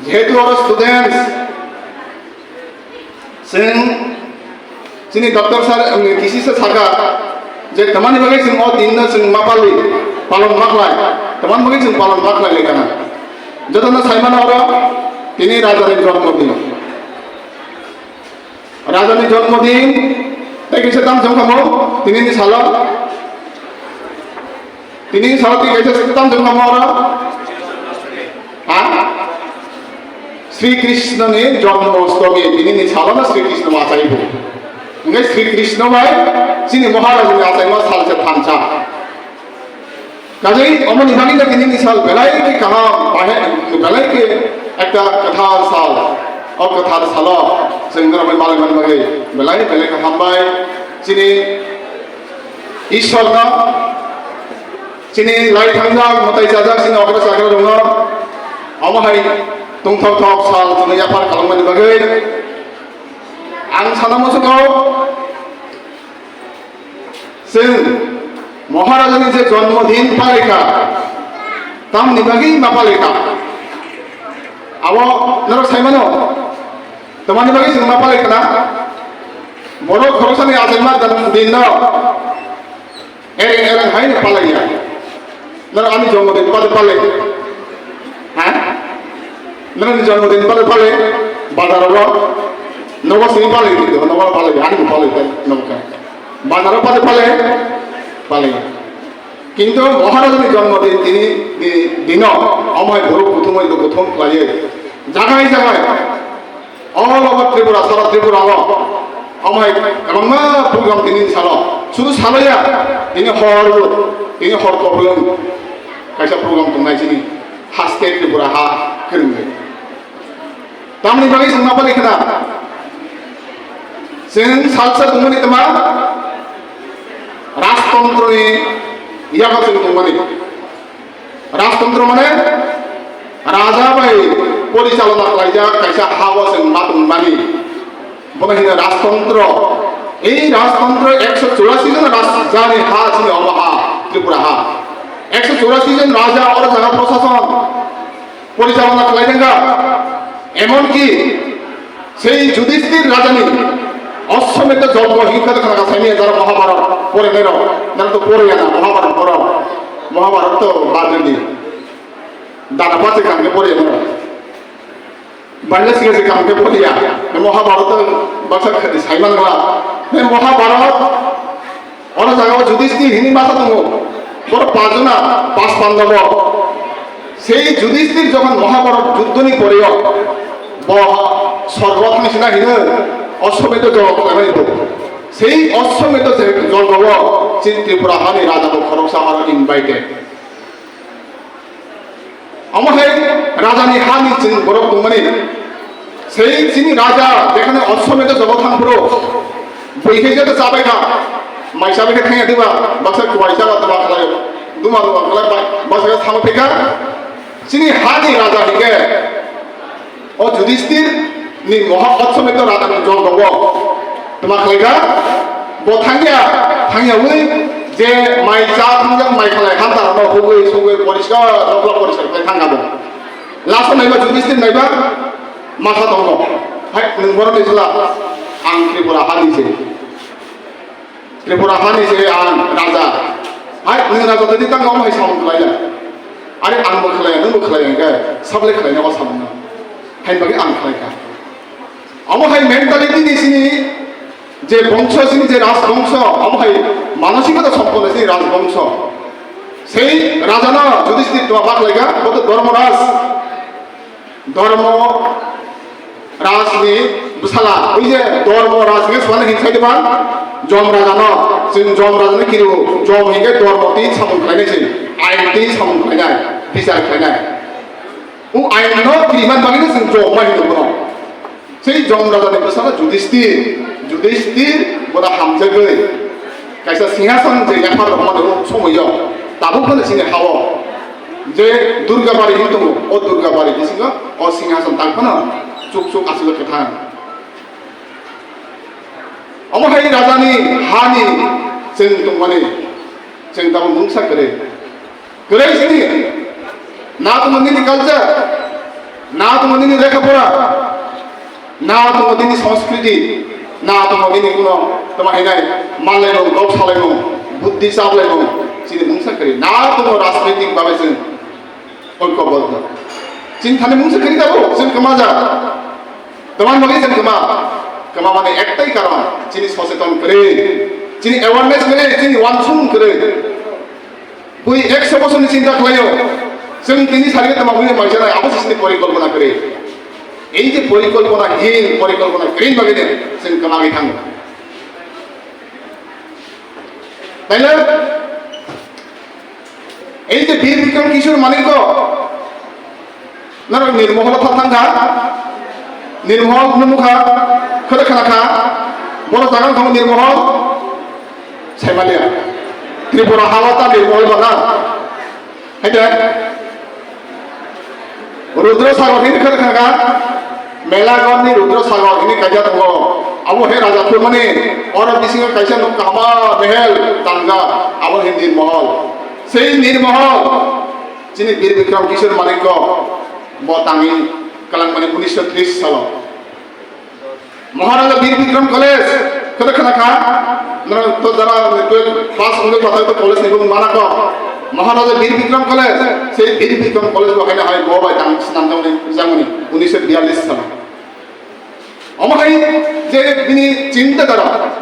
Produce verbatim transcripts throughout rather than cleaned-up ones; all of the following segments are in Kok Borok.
Jehetu oro students, chwng chini doctor sir, um, kisi se saka je tamani bagwi chwng o din no chwng ma pali, palon ma khlai, tamani bagwi chwng palon ma khlai lai kana. Jotono sai mano oro tini raja ni jonmo din. Raja ni jonmo din, tei kisa tam chwng kamo, tini ni salo. Tini salo twi kaisa tam chwng kamo oro? Ha? Sri Krishna ni Janmashtami, tini ni salo no Sri Krishna achai bo. Hingke Sri Krishna bai chini Maharaj ni achaima salsa thansa. Kajai omo ni bagwi no tini ni sal belai ke kaham, bahe belai ke ekta kwthar sal. O kwthar salo chwng norok bai malai man bagwi belai belai kaham bai chini Ishwar no chini lai thangjak, mwtai chajak, chini okra chakra rok no, omo hai tongthok thok sal chwng yapar khalangmani bagwi ang sana muchungo, chwng Maharaja ni je jonmo din palaikha, tamni bagwi ma palaikha? Abo norok sai mano, tamani bagwi chwng ma palaikha na? Borok khoroksani achaima din no. Ereng ereng hai no palaiya. Nang ani jonmo din pade palai. Ha? Nang ani jonmo din pade palai. Bazar ro. Nogo sini palai gitu, nogo palai, ani palai, nogo ka. Bazar ro pade palai. Palai. Kintu Maharaj ni jonmo din tini di, dino, omai borok kuthumai do kuthum khlaiye. Jagai jagai. All over Tripura, sara Tripura o. Amhai kwbangma program tini salo. Sudu salo ya, tini hor, tini hor koplong. Kaisa program tongnai sini. Haste Tripura ha kwrwngwi. Tamni bagwi chwng ma pali khna. Chwng salsa tongmani tma. Rajtontro ni yago chwng tongmani. Rajtontro mane raja bai porichalona khlaijak kaisa ha-o chwng ma tongmani. Bono hino rajtontro. Ei rajtontro ekso churashi jon rajani ha chini omo ha, Tripura ha. Ekso churashi jon raja oro jaga prosason porichalona khlaijak. Emonki Sei Judisthir rajani Ashwamedha joggo hingkha de khana kasai miya jara Mahabharat pore nero, nero to pore ya na Mahabharat poro, Mahabharat to bajandi. Dana pase kamke pore ya nero. Banya sige se kamke pore ya. Mahabharat to baksa khadi saiman gala. Mahabharat Oro jaga o Judisthir hini masa tongo. Boro pajona, pas pandabo. Sei Judisthir jokhon Mahabharat juddhoni poreo, bo sorgo thangsina hino Ashwamedha joggo khlaibai bo. Sei Ashwamedha je-, joggo o chini Tripura hani raja bo khoroksa aro invited. Omo hai rajani hani chwng borok tongmani. Sei chini raja jekhane Ashwamedha jogo thangphuru, bui khe jeto chabai kha, mai chabai khe thangya diba, baksa kuwai chaga duma khlai, duma duma khlai ba-, baksa khe samo phaikha. Chini hani raja hingke o Judisthir ni moha Ashwamedha raja ni jol tongo. Tma khlaikha? Bo thangya, thangya wi je mai cha thangjak mai khalai hanta rano hugwi sugwi poriskar nokla poriskar khlai thangya bo. Last o naiba Judisthir naiba masa tongo. Hai nwng borok ni sala ang Tripura hani se. Tripura hani se ang raja. Hai nwng raja tadi tang omo hai samung khlai ya. Ari ang bo khlai ya, nwng bo khlai ya hingke sablai khlai na o samung no. Hai bagwi ang khlai kha. Omo hai mentality ni sini je bongso sini je rajbongso, omo hai manosikota sompono sini rajbongso. Sei rajano Judisthir tuma baklaika, boto Dharmaraj. Dharmaraj ni bwsala, oi je Dharmaraj ni swmani hinsai diba, Jom rajano, chwng Jom rajano kiriwo, Jom hinkhe Dharma twi samung khlainai se, ain twi samung khlainai, bichar khlainai. O ain no kiriman bagwi no chwng Jom ma hino bono. Sei Jom raja ni bwsano Judisthir, Judisthir bono hamjagwi kaisa singhasan je yaphar rokmani o somoio tabuk phano chini ha-o je Durga bari hin tongo, o Durga bari bisingo o singhasan tang phano chuk chuk aswk kwthang. Omo hai rajani hani chwng tongmani chwng tabuk mungsa kwrwi. Kwrwi sini na tongmani ni culture. Na tongo nini lekha pora, na tongo nini sanskriti, na tongo nini kuno toma hinai manlaimung, kok salaimung, buddhi chaplaimung, chini mungsa kwrwi. Na tongo rajnitik babe chwng oikobodho. Chini thani mungsa kwrwi tabuk chwng kwmajak. Toma bagwi chwng kwma, kwma mani ektai karon, chini socheton kwrwi, chini awareness kwrwi, chini wansukmung kwrwi. Bui ekso bosorni chinta khlaio, chwng tini sari tongma bui maijanai, abo se chini porikolpona kwrwi. Ei je porikolpona hin, porikolpona kwrwi bagwi de chwng kwmagwi thango. Taile ei je Bir Bikram Kishore Manikko, norok Nirmoholo thang thang kha, Nirmohol nukha, khwlai khna kha, boro jaga thang Nirmohol, Saimalia, Tripura hawa ta Nirmohol bana, hai de. Rudra Sagar hini khwlai khna kha, Melagorni Rudra Sagar hini kaisa tongo. Abo he raja phulmani, oro bisingo kaisa nuk kahama mehel tangja, abo he Nirmohol. Sei Nirmohol, chini Bir Bikram Kishore Manikko, bo tangwi kwlangmani unisho tris salo. Maharaja Bir Bikram College, khwlai khna kha, nang to jara twelve pass wngwi pathai to college ni buphang mana kho. Maharaja Bir Bikram College, sei Bir Bikram College bo haino hai bo bai tang swnamjakmani, jamani, unisho biyallis salo. Omo hai je bini chinta dhara,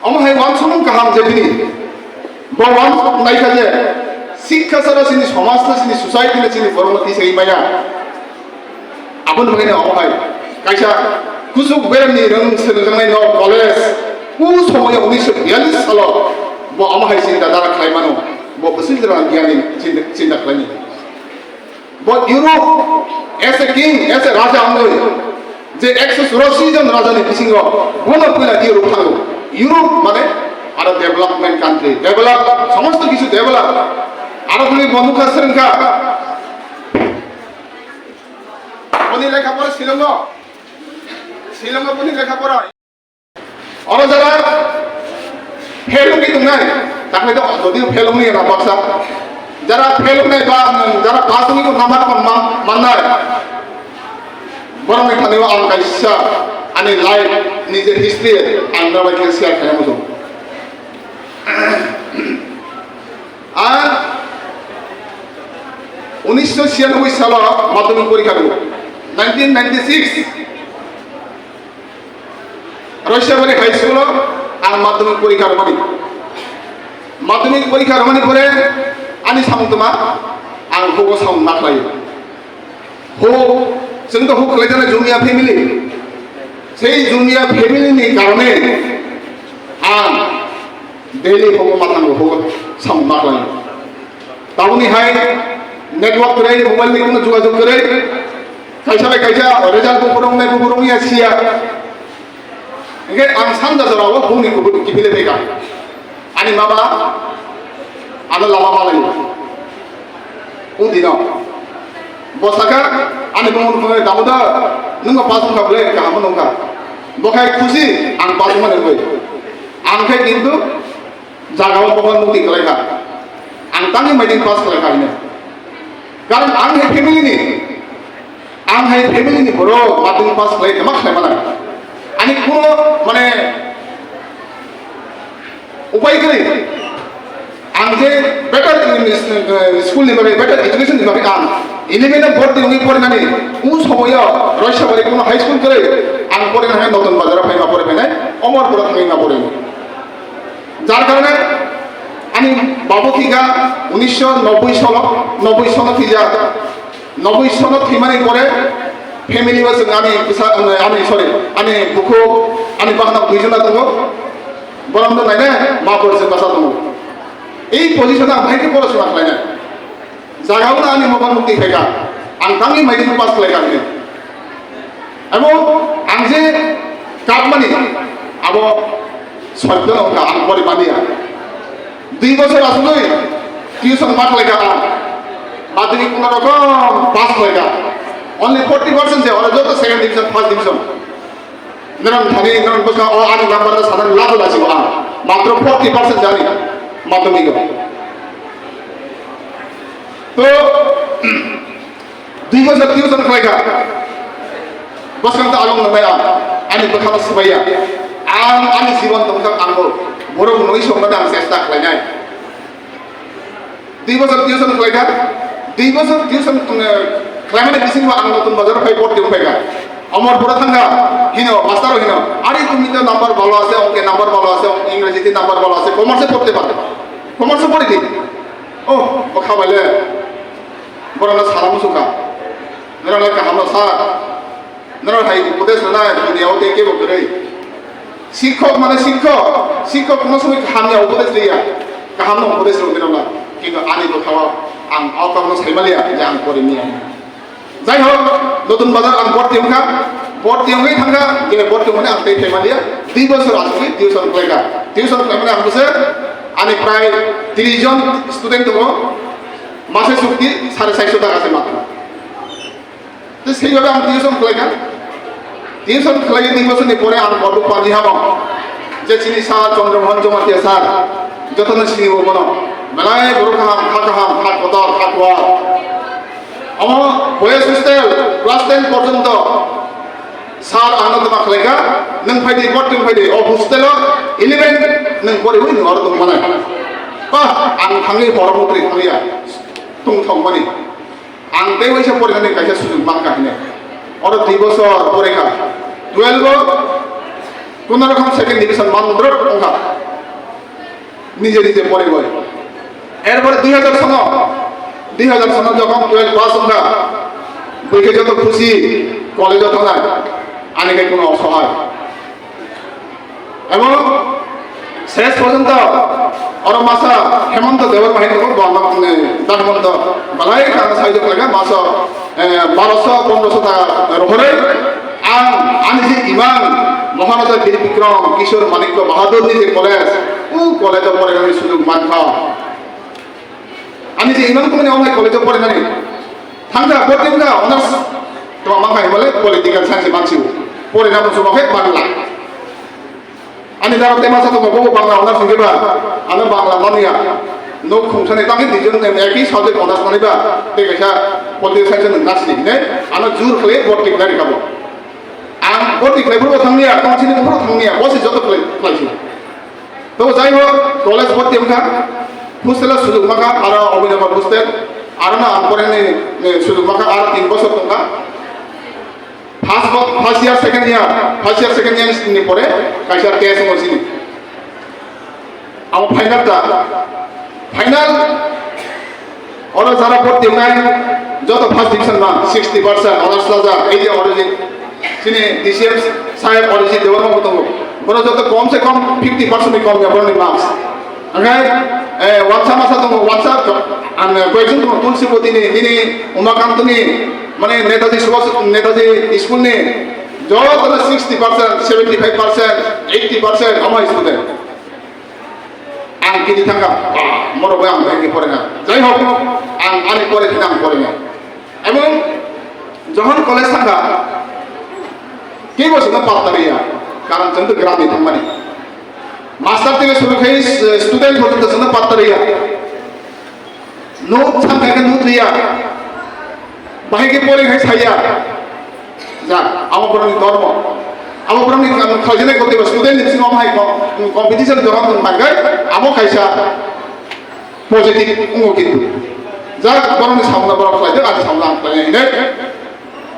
omo hai wansukmung kaham je bini, bo wansuk naikha je, sikha sara chini somaj le, chini society le, chini borok no tisai maya. Aboni bagwi no omo hai kaisa kuchuk beremni rwng swrwngjaknai no college, u somoyo unisho biyallis salo bo omo hai chinta dhara khlai mano, bo bwswk jora giyani chinta, chinta khlaini. Bo Europe as a king, as a raja wngwi je ekso churashi jon rajani bisingo bono puila Europe thango. Europe mane aro development country, develop, somosto kichu develop. Aro bini bo nukha swrwngkha. Boni lekha pora Shillongo, Shillongo boni lekha pora. Oro jara fail wngwi tongnai, takle to jodi fail wngwi na baksa. Jara fail wngnai ba, jara pass wngwi bo number man, man, mannai. Borokni thani o ang kaisa ani life ni je history ang norok bai khe share khaina muchung. Ang unisho chhiyanoboi salo madhyamik porikha rwo, nineteen ninety-six. Roisabari High School o ang madhyamik porikha rwmani. Madhyamik porikha rwmani pore ani samung tma ang hugo samung ma khlaio. Huk, chwng to huk khlai jana Jumia family. Sei Jumia family ni karone ang daily hugo ma thango, hugo samung ma khlaio. Taboni hai network kwrwi, mobile ni kuno jogajog kwrwi. Kaisa bai kaisa result buphuru wngnai, buphuru wngya siya. Hingke ang sanja jora o bungni kubui kiphilwi phaikha. Ani mama ano lama malaio. Udino. Bo sakha, ani bumung phunai, "Damodar, nwng pass wngkha ble, kaham wngkha." Bo khai khusi, ang pass wngmani wngwi. Ang khe kintu jaga o bokhorok mukti khlaikha. Ang tangwi maiding pass khlaikha hino. Karon ang hai family ni, ang hai family ni borok madhyamik pass khlai tama khlai mana. Ani kuno mane upai kwrwi. Ang je better in, eh, school ni bagwi, better education ni bagwi ang eleven o bhorti wngwi porinani, u somoyo Roisabari kuno high school kwrwi, ang porinani Notun Bazar o phaima pore phainai, Omorpur o thangwi ma porinai. Jar karone ani babu thika unisho nobboi salo, nobboi sono thijak. Nobboi sono thwimani pore family o chwng ani bwsa, ani, sorry, ani bukhuk, ani bakhna duijona tongo. Borok no nainai ma borok se bwsa tongo. Ei position o ang bahai khe pora sima khlainai. Jaga o ani mobile mukti khaikha. Ang tangwi maiding pass khlaikha hwnwi. Abo ang je kapmani abo sotto no wngkha, ang pori mania. Dui bosor asugwi tuition ma khlaikha ang. Madhyamik kuno rokom pass khlaikha. Only forty percent se, oro joto second division, first division. Norok thani, norok bwskango o ani number no sanani labu lachigo ang. Matro forty percent se ani madhyamik o. To, Dui bosor tuition khlaikha. Bwskang ta along nwngnai ang. Ani bwkhano swbaiya. Ang ani jibon tongthok ang bo borok nwi songmani ang chesta khlainai. Dui bosor tuition khlaikha. Dui bosor tuition, um, khlaimani bisingo ang Notun Bazar phai bhorti wngphaikha. Omor pura thangkha, hino, master hino, "Are, তুমি তো নাম্বার ভালো আছে, অঙ্কে নাম্বার ভালো আছে, ইংরেজিতে নাম্বার ভালো আছে, কমার্সে পড়তে পারো, কমার্সে পড়ে দিন।" Oh, bwkha bai le, borokno sara muchungkha. Norok le kaham no sa. Norok hai upodesh rwnai, duniya o tei kebo kwrwi. Sikhok mane sikhok, sikhok kono somoi kaham ya upodesh riya, kaham no upodesh rw norok la. Kintu ani bwkha o ang o kokno sai maliya je ang pori miya. Jai hok, Notun Bazar ang bhorti wngkha, bhorti wngwi thangkha, je bhorti wngmani ang tei thai maliya, dui bosor asugwi tuition khlaikha. Tuition khlaimani ang bwswk ani prai tris jon student tongo, mase chukti sare saiso taka se matro. Tei seibabe ang tuition khlaikha. Tuition khlaiwi dui bosorni pore ang Borok Paniha o je chini sir Chandra Mohan Jamatia sir, jotono sini bo bono. Belai borok kaham, kha kaham, kha kotor, kha kuar. Omo boys hostel class ten porjonto sir ano tama khlaikha, "Nwng phaidi, bot nwng phaidi, o hostel o eleven nwng poriwi nwng oro tongmanai." Ba, ang thangwi horo mukri thangya, tongthokmani. Ang tei waisa porinani kaisa sujug mankha hwnwi. Oro dui bosor porekha. Twelve o kono rokom second division mandrop wngkha. Nije nije porigoi. Erpore dui hajar sono, dui hajar sono jokhon twelve pass wngkha, bwkhe joto khusi college o thangnai, ani khe kono osohai. Ebo ses porjonto oro masa Hemanta Debbarma hai tongo, bo ano, eh, da Hemanta belai kha ano sahajyo khlaikha, masa, eh, baroso pondroso taka rohorwi ang ani je imang Maharaja Bir Bikram Kishore Manikya Bahadur ni je college, o college o porinani sujug mankha. Ani je imang tongmani o hai college o porinani thangkha, bhorti wngkha, honors tongma mankha himale political science mansio. Porina muchungma khe Bangla. Ani dara tema sa tongo, bobo Bangla honors hingkhe ba, ano Bangla manya. Nok khungsani tangkhe dijon ekhi subject honors manwi ba, tei kaisa political science nwng nasni hine, ano jur khlai bhorti khlai rikha bo. Ang bhorti khlai phuru thangniya, tongchini phuru thangniya, bosi joto khlai, khlai si. To jai hok, college bhorti wngkha, hostel o sujug mankha, aro Abhinandan hostel, aro no ang poreni, eh, sujug mankha, aro tin bosor tongkha. First bo-, first year, second year, first year, second year ni pore kaisa test wngwi sini. Amo final ta, final. Oro jara bhorti wngnai joto first division ma sixty percent honors laja, ei je oro je chini D C M saheb oro je Debbarma bo tongo. Bono joto kom se kom fifty percent ni kom ya boroni marks. Hwnkhai, eh, wansa masa tongo, wansa ang, eh, koyekjon tongo, Tulsiboti ni, nini Umakant ni, mane Netaji Subhas, Netaji school ni, joto no sixty percent, seventy five percent, eighty percent, omo hai student. Ang kini thangkha, ah, moro bai ang bahai khe porinai. Jai hok, ang ani pore khna ang porinai. Ebong jokhon college thangkha, kebo chwngno patta riya, karon chwng to gram ni thangmani. Master theke suru khai, eh, student porjonto chwngno patta riya. Nuk thangkha khe nuk riya. Bahai khe pori khai saya. Ja, abo borokni dhormo. Abo borokni khlaijaknai kote ba student ni bisingo omo hai ko-, competition jora tong thangkhe, abo kaisa positive wngo kintu. Ja, borokni samungno borok khlaijak, ani samungno ang khlainai hinwi.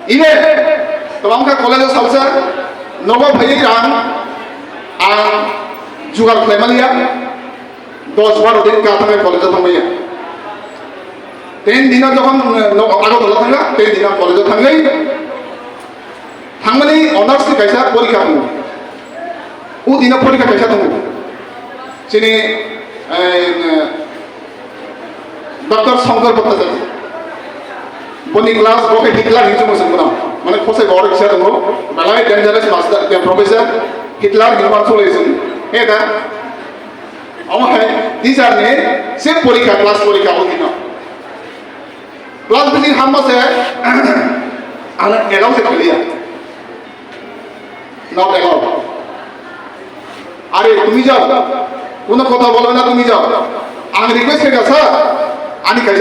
Ibe, tobang kha college o salsa, nogo phaiwi ang, ang jugar khlai maliya. Dos baro din ka thangwi college o thangmaya. Ten dino jokhon, eh, no, Agartala thangkha, ten dino college o thangwi thangmani honors ni kaisa porikha tongo. O dino porikha kaisa tongo. Chini, eh, Doctor Shankar Bhattacharya. Boni class bo khe Hitler hinwi chwngmo chwng bono. Mane khosai bo oro kisa tongo. Belai dangerous master, eh, professor. Hitler hinwi uansuk lai chwng. He da? Omo hai teacher ni se porikha, class porikha o dino. Class bising hamma se ano allow se khaliya. Not allow. আরে তুমি যাও, কোনো কথা বলবে না, তুমি যাও। Ang request khe kha, sir, ani kaisa